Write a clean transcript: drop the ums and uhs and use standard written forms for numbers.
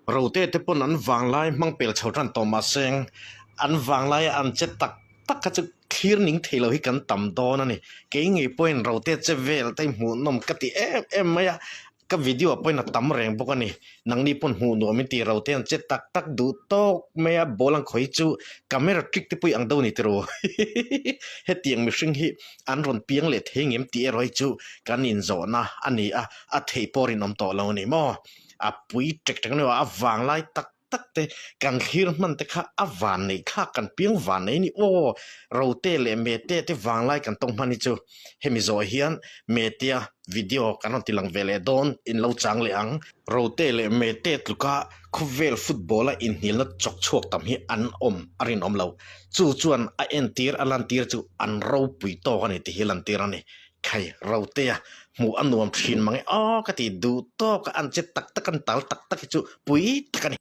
Rote te pawn an vanglai hmang pel chho tan tawh mahse an vanglaia an che tak tak kha chu thlir ning thei lo hi kan tam dawn a ni. Kei ngei pawhin rote che vel te hi hmuhnawm ka ti em em mai a, ka video ah pawhin a tam reng bawk a ni. Nangni pawn hmuh nuam in ti rote an che tak tak duh tawk mai a, ball an khawih chu camera trick te pawh i ang deuh a ni tiraw. Hetiang mihring hi an rawn piang leh thei ngem tih erawh hi chu kan inzawhna a ni a, a theih pawh rinawm tawh lo a ni maw? A pui tek tek aniaw a vanglai tak tak te kan thlir hman te kha a van neih thlak kan piang van nei a ni aw Rote leh Mete te vanglai kan tawng hman hi chu hemi zawh hian Metea video kan rawn ti lang ve leh dawn in lo chang leh ang. Rote leh Mete tluka khawvel football a inhnialna chawk chhuak tam hi an awm a rinawm lo. Chu chuan a entir a lantir chu an ropui tawk a ni tih hi lantir a ni. Khai Rotea hmuh a nuam thin mang e aw ka ti duh tawk a an che tak tak an tal tak tak hi chu pui tak a ni.